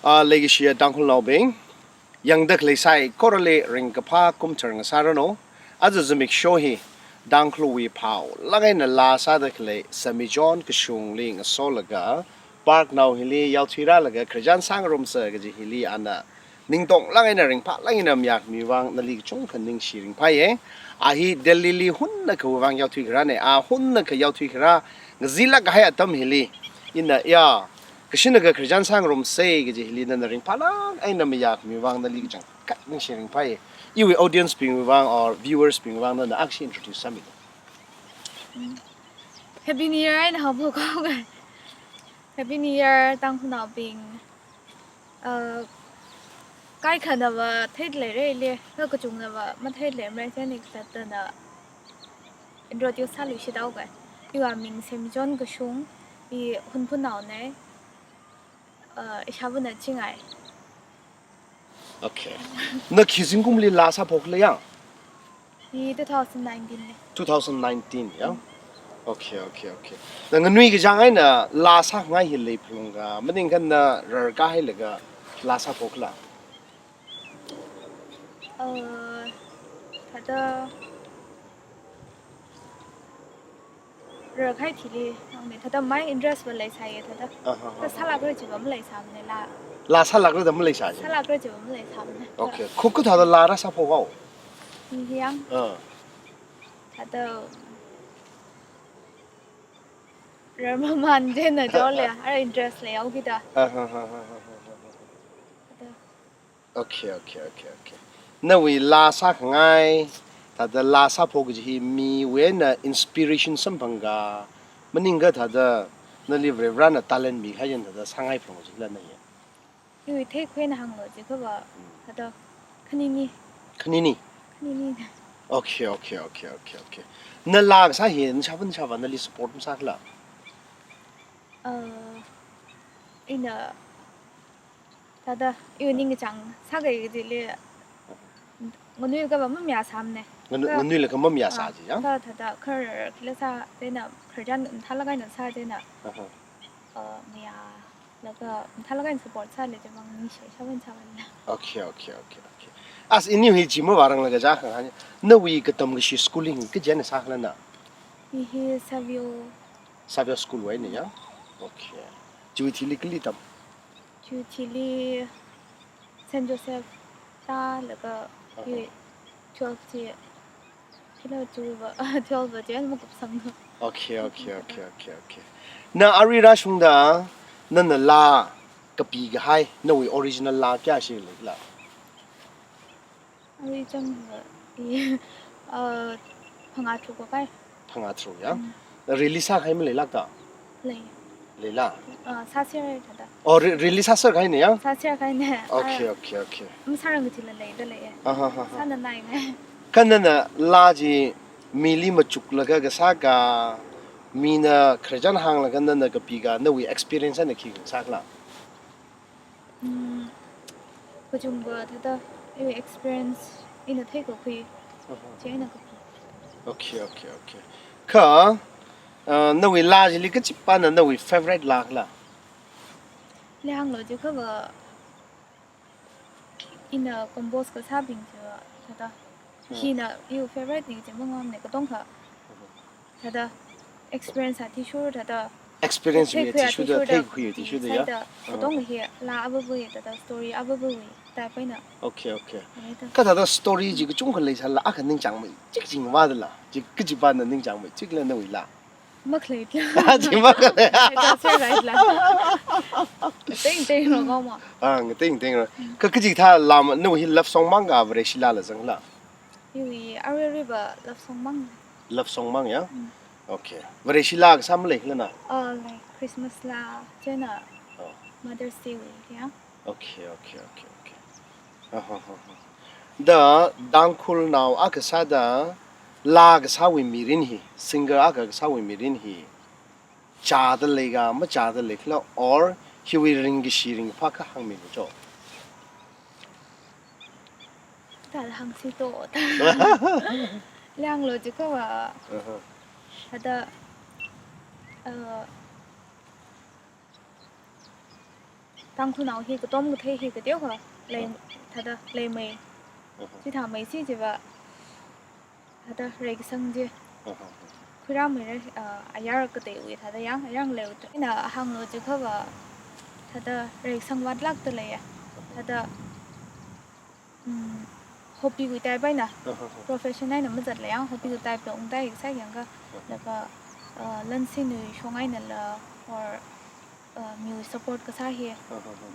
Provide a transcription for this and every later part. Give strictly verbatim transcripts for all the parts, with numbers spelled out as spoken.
Ah, leikashiya Tangkhulnaobing, yangda khalei saikorali ringkaphā kumchar ngasāranu. Aja zimiksho hi Tangkhulwui phaolāk eina laa sāda khalei Semi John Kashungli ngasolaga, park nao hili yaothuirālaga khararchan sāngarumsa kaji hili ana ningtonglāk eina ringphālāk eina mayākhami vang nali kachungkha ningshi ringphāya. A hi Delhili hunnakha vang yaothui kharāna, a hunnakha yaothui kharā ngazilāk kahai atam hili ina ya, kashinakha khararchan sāngarumsa kaji hili nana ringphālāk eina mayākhami vang nali kachangkhat ningshi ringphāya. Iwui audience bingwui vang or viewers bingwui vang nana akhashi introduce sāmilu. Happy New Year eina haophok haoga. Happy New Year, Tangkhulnaobing. Uh, kaikhanava theida leira ili, kha kachungnava matheida leimara, chieina kazatna introduce sāluishit haoga. Iwui ming Semi John Kashung, i Hunphunaona, uh, ishāvāna Chingai. Okay. Na khi zingkumli laa sāphokla ya? Hi two thousand nineteen na. Two thousand nineteen ya? Okay, okay, okay. Na nganui kachang eina laa sāngai hi leiphalunga, maningkha na rarkahailaga laa sāphokla? Uh, thāda rarkahai thili hāngna, thāda mai interest va leisāya thāda. Aha, aha. Thāda sālākra chiva maleisāmana laa. Laa sālākra da maleisā chi? Sālākra chiva maleisāmana. Okay. Kha kathāda laa rāsāphok haowa? Hi yang. Ah. Thāda rarmamān chieina chao le, ara interest leihaokida. Aha, aha, aha. Thāda. Okay, okay, okay, okay. Nawui laa sākhangai, thāda laa sāphok kaji hi miwui eina inspiration samphanga, maningkha thāda nali Varivarana talent mikahai eina thāda sāngai phalung kajila na ya? Iwui theikhuina hānglu jiakhava, thāda khanini. Khanini? Khanini. Okay, okay, okay, okay, okay. Na laa kasā hi nashāvā nashāvā nali support masākhala? Uh, ina thāda, iwui ningkachāng sākahai kajili, nganuilakhava mamayāsāmana. Nganu-, nganuilakhava mamayāsā chi ya? Kha thāda, khararkhala sā, chieina khararchan mathālāk eina sā chieina. Aha. Uh, mayālaga mathālāk eina support sālei chivang ningshi, ishāvāna ishāvāna. Okay, okay, okay, okay. As iniu hi chi mavāranglaga ja khangai, nawui katamkashi schooling kachi eina sākhala na? Hi hi Savio. Savio School wui eina ya? Okay. Chiwui thili kali tam? Chiwui thili Saint Joseph tālaga hi twelve chi, hila chiwui va, twelve va chieina makupsang. Okay, okay, okay, okay, okay. Na arui rāshungda, nana laa kapi kahai, nawui original laa kayākha leila? Arui chang va, i, uh, phangā tharuk va kai. Phangā tharuk ya? Mm. Release sākahai maleilākta? Lei. Leila? Uh, sāserra thāda. Oh, re-, release sāserkahaina ya? Sāserkahaina. Okay, ah, okay, okay. Masārang kajila leida leiya. Aha, aha. Sānanai ngai. Kha nana laa chi mili machuklaga kasā ka, mina khararchan hānglaga nana kapi ka, nawui experience eina khi kasākhala? Mm, kachungkha thāda, iwui experience ina theikakhui, aha, chieina kapi. Okay, okay, okay. Kha, uh, nawui laa chili kachipāna nawui favorite laakhala? Lei hānglu jiakhava, ina compose kasābing chiva thāda. Hmm. Hina iwui favorite na kaji mangamanei, katongkha. Hmm. Thāda experience athishurda thāda. Experience wui athishurda, theikakhui athishurda ya? Sāda, ah, katongkha hi laa avāvawui, thāda story avāvawui type eina. Okay, okay. Leida. Kha thāda story chi kachungkha leisālala, akha ningchāngmei chikching vāda la, chi kachipāna ningchāngmei chikla nawui laa? Makhalei tla. Chi makhalei. That's right la. Teng teng ro ngau ma. Ah, teng teng ro. Kha kaji thā laa ma, nawui hi love song mang ka Vareshi laala zangla? Iwui arui arui va love song mang. Love song mang ya? Mm. Okay. Vareshi laa kasā maleikhala na? Uh, like Christmas laa, chieina, oh, Mother's Day wui ya. Okay, okay, okay, okay. Aha, aha. Da Tangkhulnao akha sāda laa kasāwui mirin hi, singer akha kasāwui mirin hi, chāda leika, machāda leikhala, or hiwui ringkashi ringphā kha hāngmilu cho. Thāda hāngsi to, thāda. Lei hānglu jiakhava. Aha. Thāda, uh, Tangkhulnao hi katom kathei hi kateokha lei, thāda leimei. Chithāmeisi chiva thāda reikasang chi khuirāmeira, ah, ayar kateiwui thāda yang, ayar ngaleiwui thāda. Ina hānglu chiakhava thāda reikasang vātlākda leiya. Thāda, mm, hobby wui type eina, profession eina mazatlei yang, hobby wui type la ungda kasā yangkha, laga, ah, lansin wui shong einala, or, ah, miwui support kasā hi,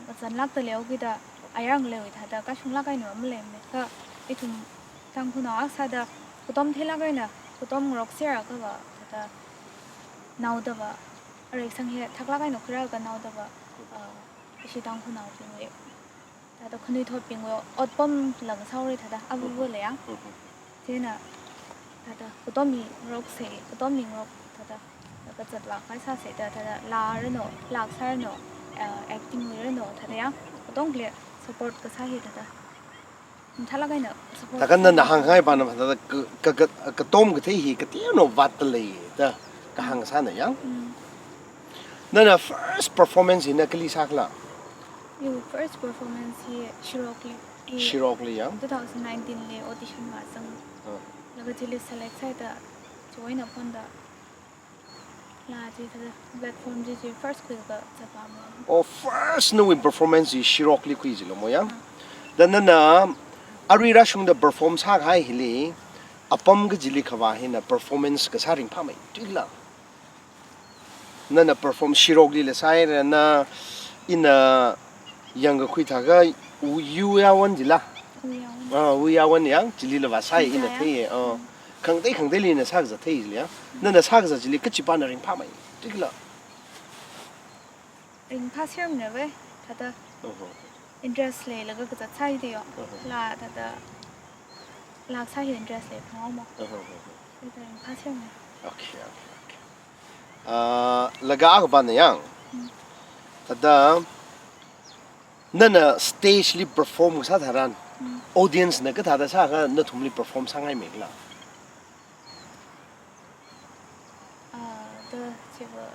kazanlākda leihaokida, ayar ngaleiwui thāda kashunglāk eina maleimana. Kha ithum Tangkhulnao akha sāda katom theilāk eina, katom ngarokser akhava thāda naodava, reikasang hi thaklāk eina khuirālaga naodava, ah, ishi Tangkhulnaobingwui thāda khanuithotbingwui otpam la ngasāhaora thāda, avāva lei yang. Chieina thāda katom hi ngaroksa, katom hi ngarok thāda, thāda zatvā khavai sāsa da, thāda laa ranu, laa kasā ranu, eh, acting wui ranu, thāda yang, katongali support kasā hi thāda mathālāk eina support. Thākha nana hāngkhangai pana thāda ka, ka, ka, katom kathei hi kateonao vātda lei da kahāng sāna yang. Mm. Nana first performance hi na kali sākhala? Iwui first performance hi Shirokli. I Shirokli yang? Two thousand nineteen li audition vāzang. Ah. Laga chili select sāhaida, chiwui eina phonda laa chi thāda platform chi chi first khuilaga zatvāma. Oh, first nawui performance hi Shirokli khui jilo mo yang? Ah. Da nana arui rāshungda perform sākahai hili, apam kachili khavā hina performance kasā ringphāmeithuikhala? Nana perform Shiroklila sāhaira, na ina yangkakhui thākha U-, Uyawan jila? Uyawan. Ah, Uyawan yang, chilila vāsāi ina theiya. Ah. Mm. Khangatei khangateili ina sākazat thei jila. Nana sākazat chili kachipāna ringphāmeithuikhala? Ringphāsermana ve, thāda. Oho. Interest leilaga kazat sāi da yo. Oho. Laa thāda, laa kasā hi interest lei phangao mo. Oho, oho. Thāda ringphāsermana. Okay, okay, okay. Ah, laga akha pana yang. Mm. Thāda, nana stage li perform kasā tharan, mm, audience na kathāda sākha nathumli perform sāngaimeikhala? Ah, da, chiva,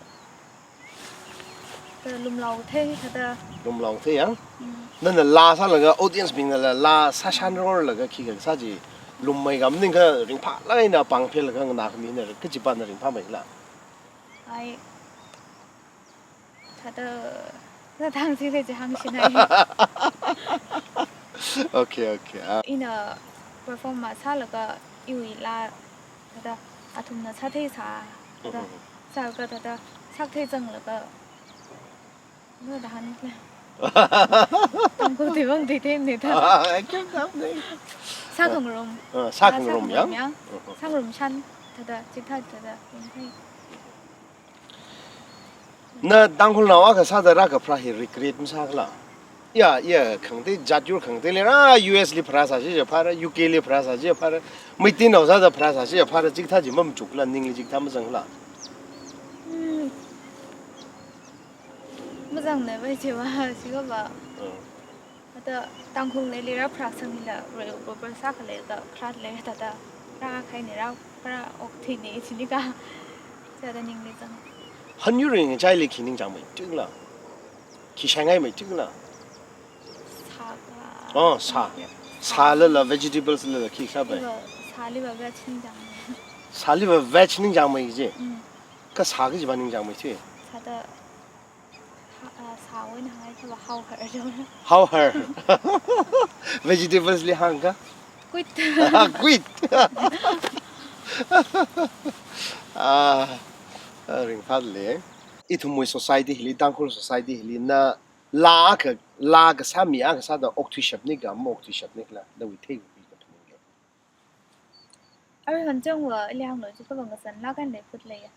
da lumlao thei, thāda. Lumlao thei yang? Mm. Nana laa sālaga audience bingna laa sāshanrorlaga khikha kasā chi lummei kha maningakha ringphālāk eina pāng phelaga nganā khamina kachipāna ringphāmeikhala? Ai, thāda, na thang si le chi hāngshinai. Okay, okay. Ah. Ina perform masālaga iwui laa, thāda, athumna sātheisā, thāda, mhm, sālaga thāda, sātheizanglaga, na thang le. Tangkhul tui vang tui themna thāda. Ah, I can't help it. Sākhangarum. Ah, sākhangarum yang? Sākhangarum yang. Mhm. Sāngarumshan, thāda, chithā thāda, yangkhai. Na Tangkhulnao akha sāda rākapharā hi regret masākhala? Ya, ya, khangatei jat yur khangateili rā, U S li pharāsā chiakha phara, U K li pharāsā chiakha phara, Meiteinao sāda pharāsā chiakha phara, chikathā chi mamachukla, ningli chikathā mazangla? Hmm. Mazangna vai chiva, chiva va. Hmm. Ata Tangkhul neili rāpharāsang hila, rei upa sākhalei ka, kharat lei thāda, rākhaina rā, rā okthuina chini ka, chithāda ningli zang. Hanyur ring chaili khi ningchāngmeithuikhala? Khi shaingaimeitukhala? Sā ka. Oh, sā. Yep. Sālala, vegetables lala khi sāpai? Iva, sāliva veg ningchāngmei. Sāliva veg ningchāngmei ji? Mm. Kha sā kajiva ningchāngmeithui? Sāda, ha, ah, sāwui eina hāngai kha hauhar jo. Hauhar. Vegetables li hāngkha? Quit. Quit. Ah, ah, ringphālei. Ithumwui society hili, Tangkhul society hili, na laa akha, laa kasā mi akha sāda okthuishapni ka, maokthuishapnikhala, nawui theikakhui kaphaning lei? Arui hanchangva ili hānglu chiakhava ngazanlāk eina leiphalei ya.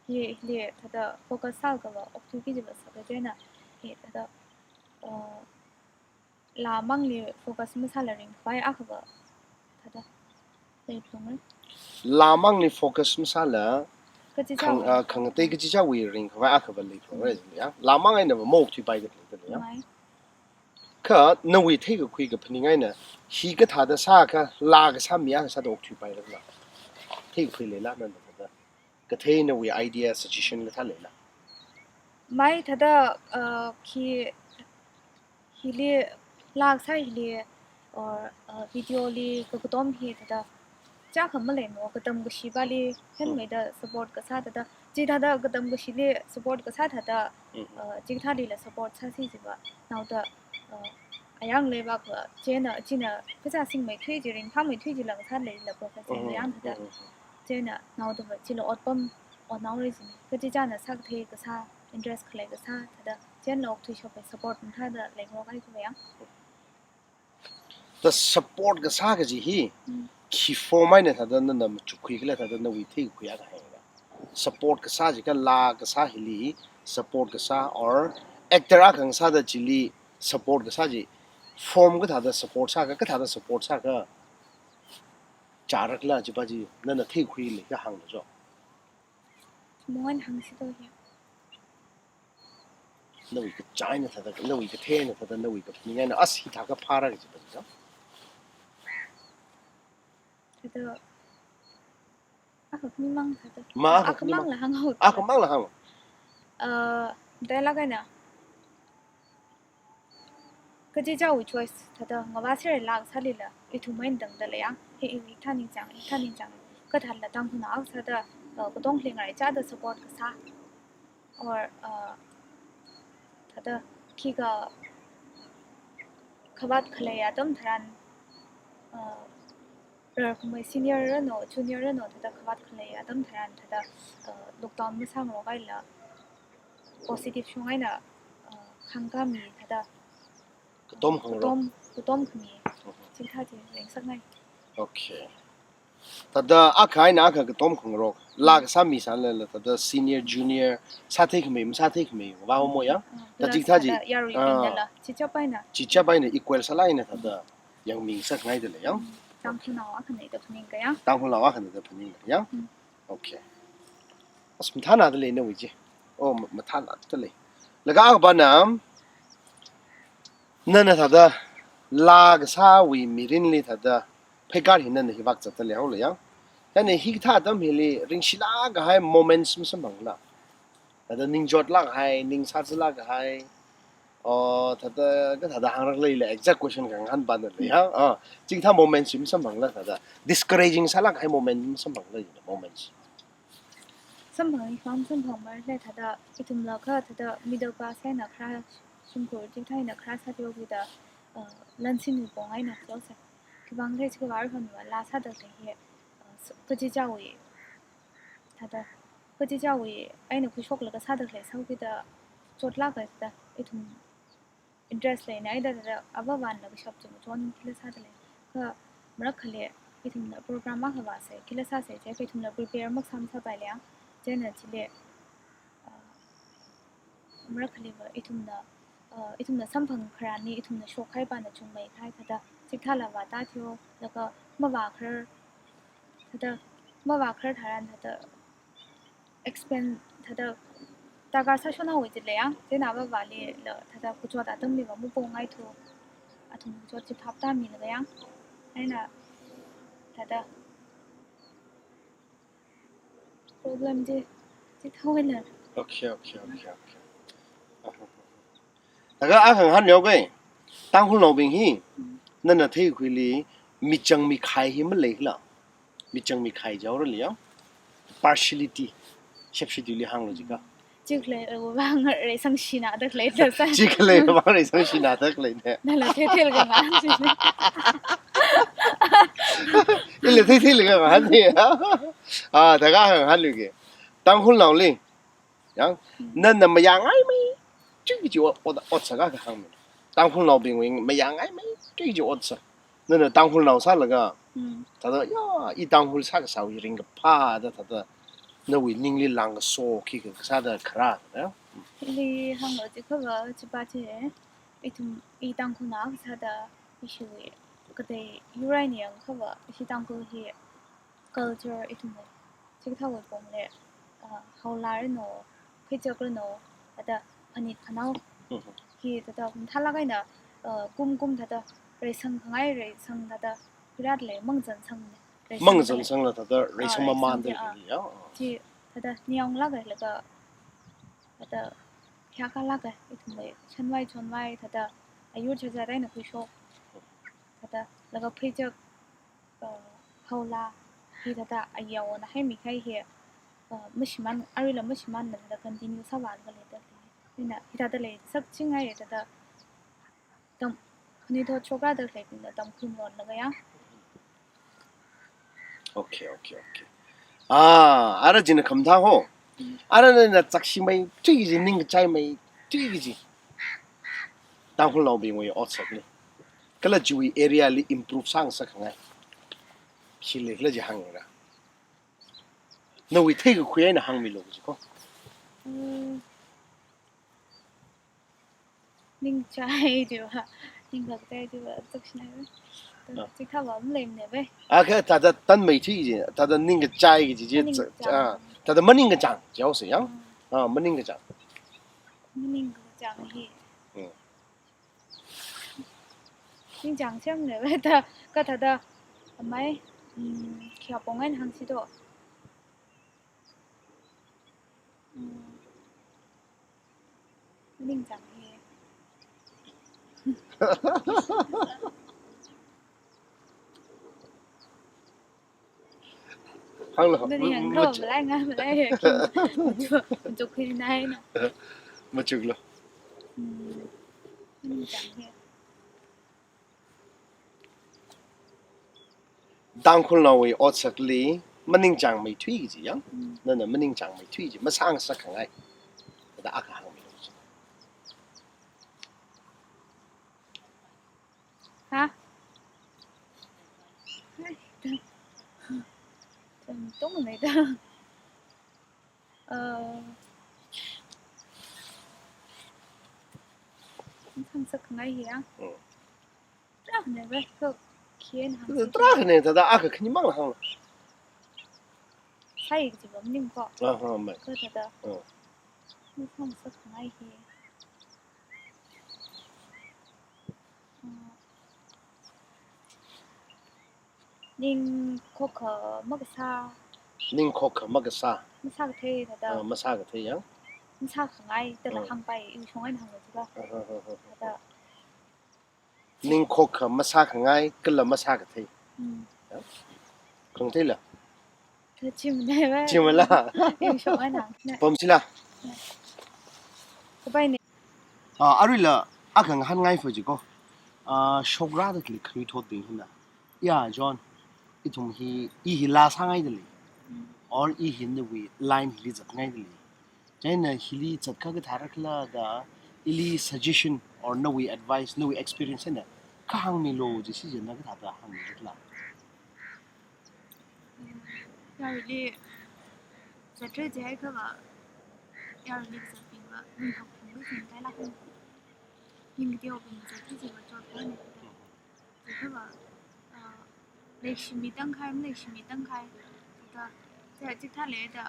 Hi, hili thāda focus sālaga va okthuiki kajiva sāka chieina, hi thāda, uh, laa mangli focus masāla ringkhavai akhava thāda leiphalungra. Laa mangli focus masāla kachichā khang-, wui, ah, khangatei kachichāwui ringkhavai akhava leiphalungra, mm, ya. Laa mang einava maokthuipai kathāda ya. Mai. Kha nawui theikakhui kaphaning eina, hikathāda sākha, laa kasā mi akha sāda okthuipailala? Theikakhui leila nana thāda? Kathei nawui idea, suggestion kathā leila? Mai thāda, uh, khi hili, laa kasā hili, or, uh, video li kakatom hi thāda, chākha maleimana, katam kashivali, hen Mm. meida support kasā thāda, chithāda katam kashili support kasā thāda, Mm. uh, chithālila support sāsi jiva, naoda, uh, ayang leiva kha, chieina, china, kachā singmeithui chi, ringphāmeithui chila kasā leila profession Mm. yang thāda, Mm. chieina, naodava, chila otpam, otnao rei jine, kachichāna sākathei kasā, interest khalei kasā, thāda, chieina okthui shokpai support thāda leingarok ai khavai yang. The support kasā kaji hi, Mm. khi form eina thāda nana machukkhui khala thāda nawui theikhui akha hānga. Support kasā jiakha laa kasā hili, support kasā or actor akha ngasāda chili, support kasā chi, form kathāda support sākha, kathāda support sākha, chārakla jiva chi, nana theikhui leiakha hānglu jo. Mon hāngsi to hi. Nawui kachā eina thāda, nawui kathei eina thāda, nawui kaphaning eina, as hithākha phāra kaji pa jo. Thāda, akha khanimang thāda. Ma, akha akha khanimang. Khanimang la hānghao. Akha khanimang la hānghao. Uh, dialogue eina. Kachichāwui choice, thāda ngavā sirlak sālila, ithum eina tangda leiya, hi i hikathā ningchāng, hikathā ningchāng, kathāla Tangkhulnao akha sāda, uh, katong lingrai chāda support kasā, or, uh, thāda khikha khavāt khalei atam tharan, uh, rarkhamei senior rano, junior rano, thāda khavāt khalei atam tharan, thāda, uh, lockdown masāngarok aila, positive shong eina, uh, khangkami thāda, Katom khangarok. Katom, katom khami. Mhm. Chithā chi ringsakngai. Okay. Thāda akha eina akha katom khangarok. Laa kasā mi sālala thāda senior, junior, sāthei khamei, masāthei khamei, va mo ya. Mm. Thāda chithā chi, thāda yarui ah, bingdala, chichap eina. Chichap eina equal sālāk eina thāda yangmi ngasakngaida lei ya. Mm. Tangkhulnao akhana da phaningkha ya. Tangkhulnao akhana da phaningkha ya. Mm. Okay. As mathānada lei nawui chi. Oh, ma-, mathānada lei. Laga akha pana, nana thāda, laa kasāwui mirinli thāda, pheikar hi nana hi vak zatda leihaola ya. Thāda hikathā atam hili, ringshilāk kahai moments masamphangla. Thāda ningchotlāk kahai, ning sāzalāk kahai. Oh, thāda, kathāda hāngrak leila exact question kha ngahānpana lei ya. Ah, chikathā moments hi masamphangla thāda. Discouraging sālāk kahai moment masamphangla, moments. Samphang, i fam samphang marle thāda, ithumla kha thāda middle class eina kharā, shimkhur chithā eina kharā sāteo kida, uh, lansinwui pong eina kharā sā. Khivang le chikha var hon va laa sāda lei hi, uh, s-, kachichāwui, thāda, kachichāwui eina khuishoklaga sāda lei sāo kida, chotlāk kahai thāda, ithum interest leina, ida da ava vanla kashap chungchon khila sāda lei. Kha marakhali ithumna program akha vāsei, khila sāsei, chieina ithumna prepare maksā masāpai lei ya. Chieina chili, ah, marakhali va ithumna, ah, ithumna samphang kharān hi ithumna shokkahai pana chungmeikahai thāda, chikathāla vātā theo, laga mavākharar, thāda, mavākharar tharan thāda, expand thāda darkar sāshonhaowa jilei ya, chieina avāvali la thāda kachot atamli va mapongngaithu, athum kachot chi phaptāmilaga ya, eina thāda problem chi, chi thawela. Okay, okay, okay, okay. Laga akha ngahānleo kei, Tangkhulnaobing hi, Mm. nana theikhuili, michang mikhai hi maleila. Michang mikhai jaora lei ya. Partiality. Shepshi tuli hānglo jiakha. Chikhalei, uh, vang reisang shina da khalei da sā. Chikhalei vang reisang shina da khalei da. Nala thei theilaga ngahān shina. Ila thei theilaga ngahān ya. Ah, thāda akha ngahānlu kei. Tangkhulnaoli. Ya, Mm. nana mayāngaimei, chui chi ot, ot, otsak akha hāngmi. Tangkhulnaobingwui mayāngaimei, chui chi otsak. Nana Tangkhulnao sālaga, Mm. thāda, ya, i Tangkhul sākasāwui ringkaphā da thāda, nawui ningli langkaso khikha sāda kharā, ya. Ili hānglo jiakha va, chipa chi, ithum, i Tangkhulnao sāda, ishiwui, katei yurai ni yangakha va, ishi Tangkhul hi, culture ithumwui, chikathāwui pongli, ah, haola rano, khuichak rano, thāda phanit phanao, Mhm. hi thāda mathālāk eina, ah, kum kum thāda reisang khangai reisang thāda, khuirāt lei mangzan sang lei, reisang Mangzan lei. Sangla thāda reisang Ah, mamān reisang da ah. Lei ya. Chi thāda ningyānglāk eina laga, thāda phayākalāk eina, ithumwui, shanvai chonvai thāda, ayur chacha eina khuishok. Thāda, laga phuichak, uh, haola, hithāda ayarna haimi kahai hi, uh, mashimān, aruila mashimānla thāda continue sāvālaga leida. Ina, hithāda leisakchingai thāda, tam, khanuithot shokrāda khaleibingna tamkhuimilonlaga ya. Okay, okay, okay. Ah, ara china khamathā ho. Ara nana chakshi maithui kaji, ningkachai maithui kaji Tangkhulnaobingwui otsakli, kala chiwui area li improve sāngasakkhangai khi leikhala chi hāngra. Nawui theikakhui eina hāngmilu kaji ko. Mm. Ningchai chiva, ningkachai chiva, chakshina ve. Ah. Chithāva maleimana ve. Ah, kha thāda tanmeithui kaji, thāda ningkachai kaji chi, maningkachang. Ah, thāda maningkachang, jiao se yang. Mm. Ah, maningkachang. Maningkachang hi. Mm. Ningchang semna ve, thā, kha thāda, amai, mm, khayapong eina hāngsi do. Mm. Maningchang hi. Hānglu. Nani mu-, hānglu, much- malai nga, malai he. Machuk, machuk hi nai na. Machuklu. Mm. Maningchang hi. Tangkhulnaowui otsakli maningchang maithui kaji yang. Mm. Nana maningchang maithui kaji masāngasakkhangai thāda akha hāngmilu kaji. Ha? Hai, da. Chang tong nei da. Uh, masāngasakkhangai hi ya. Mm. Tarākhana ve, kha khi eina hāngsi. Tarākhana, thāda akha khanimang hānglu. Sai kajiva maning ko. Aha, mai. Kha thāda. Mm. Masāngasakkhangai hi. Uh, ning khokha makasā. Ning khokha makasā. Masākathei thāda. Ah, masākathei yang. Masākhangai thāla, mm, hāngpai, i shong eina hānglu jiva. Ah, ah, ah, ah. Thāda. Ning khokha masākhangai, kala masākathei. Mm. Ya? Khangatheila? Thā chimana ve. Chimala? I shong eina hāng. Pamsila? Kapai ne. Ah, aruila akha ngahānngai fo ji ko. Ah, shokrāda khalei khanuithotbing hina. Ya, John, ithum hi, i hi laa sāngaidalei. Mm. Or i hi nawui line hili zatngaidalei. Chieina hili zatkha kathāra khala da, ili suggestion or nawui advice, nawui experience eina kha hāngmilu ji, si jina kathāda hāngmilu khala. Yaruili zatra jiakha va, yaruili zatbing va, ning hakphung lu zin kaila hung. Ning teobing zatra jiva chot kane. Jiakha va, ah, leishimi tangkhai, maleishimi tangkhai. Da, da, chithā leida,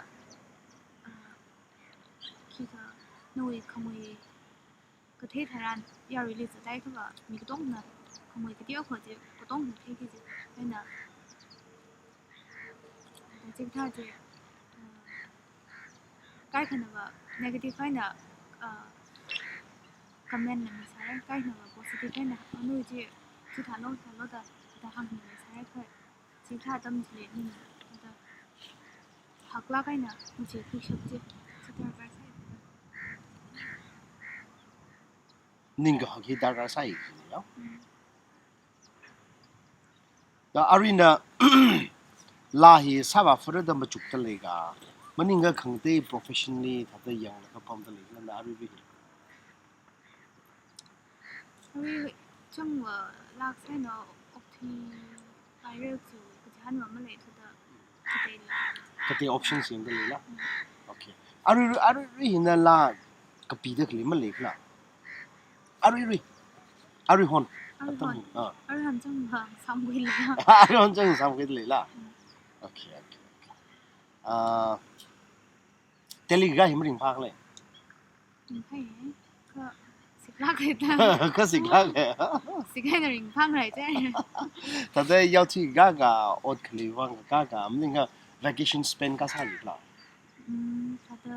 ah, khikha, nawui khamui kathei tharan, yaruili zatai kha va, mi katongna, khamui kateokha chi, katongna theiki ji, eina, da chithā chi, uh, kaikhana va, negative eina, uh, comment na misāra, kaikhana va, positive eina, anu chi, chithālu, thālu da, da hāngmi misāra kha. Chithā atam chili ning, thāda, haklāk eina, machi khuishap chi, chi darkar sai. Ning kahak hi darkar sai, ya? Mm. Da aruina, laa hi sāvā fara da machukda leika, maningakha khangatei professionally thāda yanglaga pamda leikhala da aruiwui. Arui changva laa sāna okthui viral chu kachihānva maleithuda katei lei. Katei option semda leila? Mm. Okay. Aruirui, aruirui hina laa kapida khalei maleikhala? Aruirui. Aruihon. Aruihon. Atam, ah. Aruihon chang hang samkhui leila? Aruihon chang samkhui leila? Mm. Okay, okay, okay. Ah, Delhi ga hi maringphākhala? Ringphāi, kha siklāk leida. Kha siklāk lei. Siklāk eina ringphāngarai je. Thāda yaothui kaka ot khalei vang kaka, maningakha vacation spend kasā leikhala? Mm, thāda.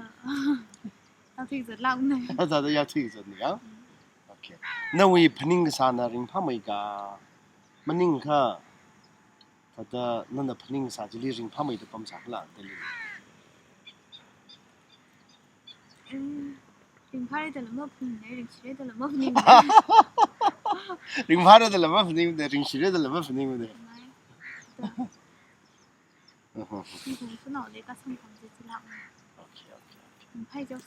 Yaothui zatlākna. Thāda yaothui zatna ya? Mm. Okay. Nawui phaning kasāna ringphāmeika, maningakha thāda nana phaning kasā chili ringphāmeida pamsākhala, Delhi. Ring, ringphāra dala maphaninga, ringshira dala maphaninga. Ringphāra dala maphaninga, ringshira dala maphaninga. Mai. Da. Mhm. Mibing shanaoli kasang pam chi chilak. Okay, okay, okay. Ringphāi jok.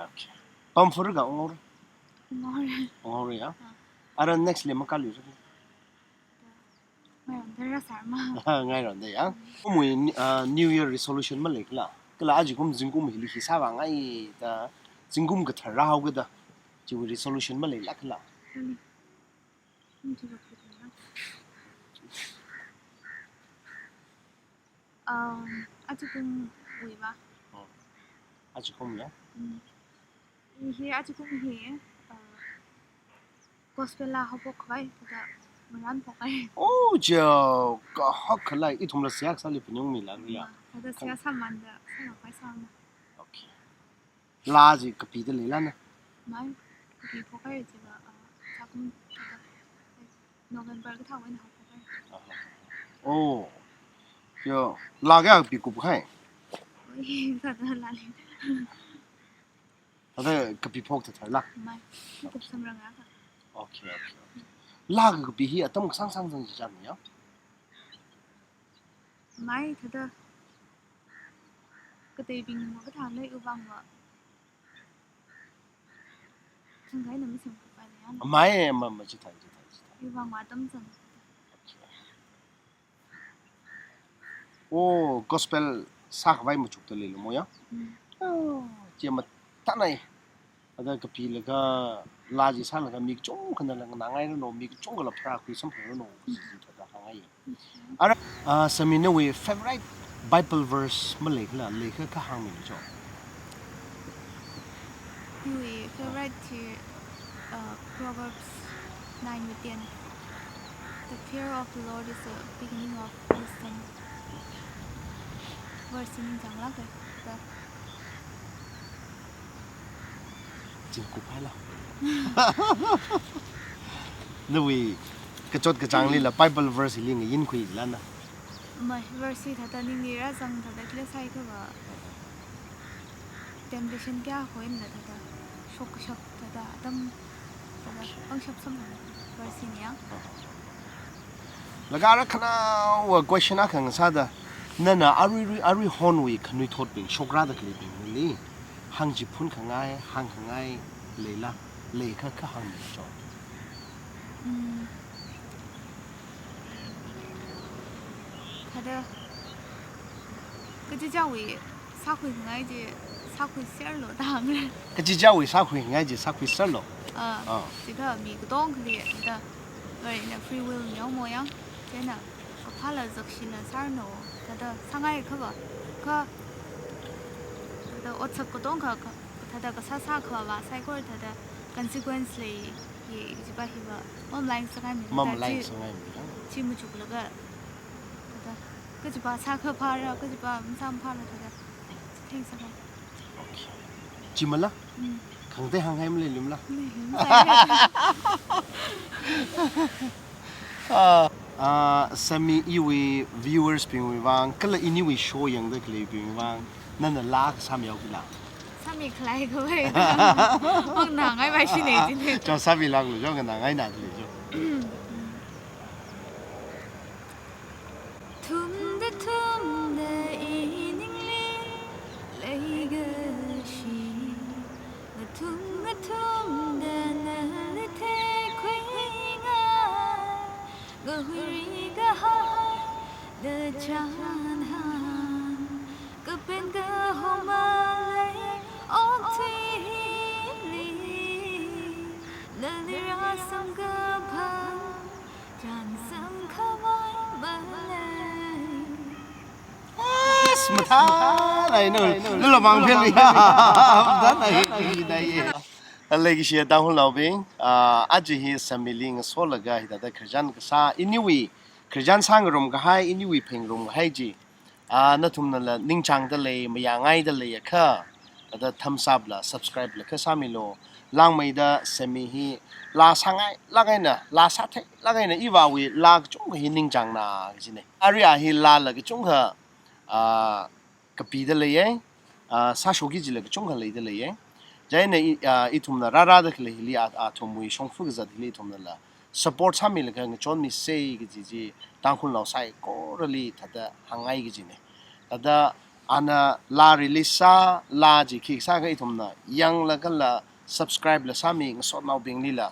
Okay. Pamfur ka ongor? Ongor. Ongor ya? Ah. Ara next li makāluira. Ngaironda rāsāra ma. Ngaironda ya. Kumwui, ah, New Year resolution maleikhala? Kala ajikum zingkum hili hi sāvāngai da, zingkum kathar rāhaoga da, chiwui resolution maleilakhala? Kali. Kum chi rok chi rok. Um, ajikumwui va. Oh. Ajikum ya? Mm. Hi ajikum hi, uh, gospel laa haophok khavai, thāda ngaranphok khavai. Oh, ja, kahak khalei, ithumla seihā kasāli phaningmila ya. Ma, thāda seihā sāmanda, sālapai sāna. Okay. Laa chi kapida leila na? Mai, kapiphok khavai chiva, uh, chākum, thāda, November kathāwui eina haophok khavai. Aha. Oh. Yo, laa kayā kapikup kahai? Oi, thāda laa li. Thāda kapiphok thāda la? Mai, kup samrang akha. Okay, okay, okay. Laa kakapi hi atam kasāngsang zang chi chān ya? Mai, thāda kateibing makathālei uvang va. Changkai na masamkapai ya. Mai, ma, ma, chithāi, chithāi, chithāi. Uvang va atam zang. Okay. Oh, gospel sākhavai machukda leilu mo ya? Mm. Oh, chi mathānai. Thāda kapilaga, laa chi sālaga mi kachungkhana la nganāngairanu, mi kachungkhala pharākhui samphangranu, kaji chi thāda hāngngai. Ara, ah, Sami nawui favorite Bible verse maleikhala, leikha kha hāngmilu cho. Iwui favorite chi, uh, Proverbs nine wui ten. "The fear of the Lord is the beginning of wisdom." Verse chi ningchānglāka. Zingkup haila. Nawui kachot kachānglila Bible verse hili ngayinkhuila na? Mai, verse hi thāda ningli rāzang thāda kila sāi kava. Temptation kayā hoinla thāda, shok kashap thāda, atam thāda, pangshap samphang verse hi niya. Laga ara khanaowa question akha ngasāda, nana aruirui, aruihonwui khanuithotbing, shokrāda khaleibingli hāngchiphun khangai, hāngkhangai leila, leikha kha hāngmilu cho. Mm. Thāda, kachichāwui sākhuingai chi sākhuiserlu da hāngra. Kachichāwui sākhuingai chi sākhuiserlu. Ah, ah. Chikha mi katongali, thāda, Varena free will mihaomo ya, chieina kaphāla zakshila sāranu, thāda sāngai kava, kha, thāda otsak katongkha, kha, thāda kasā sākhavā saikora thāda consequence lei, hi, chiva hiva, mamalai sāngaimida, mamalai chi, sāngaimida. Chi machuklaga, thāda, kachiva sākha phāra, kachiva masāmphāra thāda, chitheng sāngai. Okay. Chimala? Mm. Khangatei hāngngai maleilumla? Maleilum sai. Ah, ah, Sami iwui viewers bingwui vang, kala iniwui show yangda khaleibingwui vang, nana laa akha sāmihaokila? Sāmikhalei khavai. Mang nganāngaipai shine chine. Cho sāmilāklu cho, nganāngaina dali cho. Thumda thumda iningli leikashi, ngathum ngathumda nali theikhuingai, ngahuiri kahai da chānhai, kapen kahoma lei okthuili, nali rāsamkaphang chānsam khavai malei. Yes, mathālāk eina, lula mang phel ya. Mathālāk eina, mathālāk eina. Leikashi Tangkhulnaobing, ah, aja hi Samili ngasolaga hithāda khararchan kasā, iniwui khararchan sāngarum kahai, iniwui phengarum kahai chi, ah, nathumnala ningchāngda lei, mayāngaida leiakha, thāda thumbs up la, subscribe la kha sāmilu. langmeida semmi hi laa sāngailāk eina, laa sātheilāk eina ivāwui laa kachungkha hi ningchāngna kajina. Arui a hi laala kachungkha, ah, kapida leiya, ah, sāshokki kajila kachungkha leida leiya. Chieina i, ah, ithumna rārāda khalei hili, ah, athumwui shongfa kazat hili ithumnala support sāmilaga ngachonmisa kaji chi Tangkhulnao saikorali thāda hāngngai kajina. Thāda ana laa release sā, laa chi khi sākha ithumna yanglagala subscribe la sāmi, ngasotnaobinglila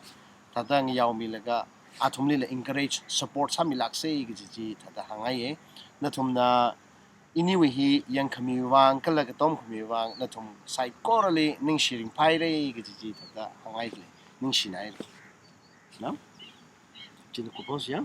thāda ngayaomilaga athumlila encourage, support sāmilāksa kaji chi thāda hāngngaiya. Nathumna iniwui hi yangkhami vang kala katomkhami vang nathum saikorali ningshi ringphāra kaji chi thāda hāngngai khalei, ningshinaira. Na? China kupos ya?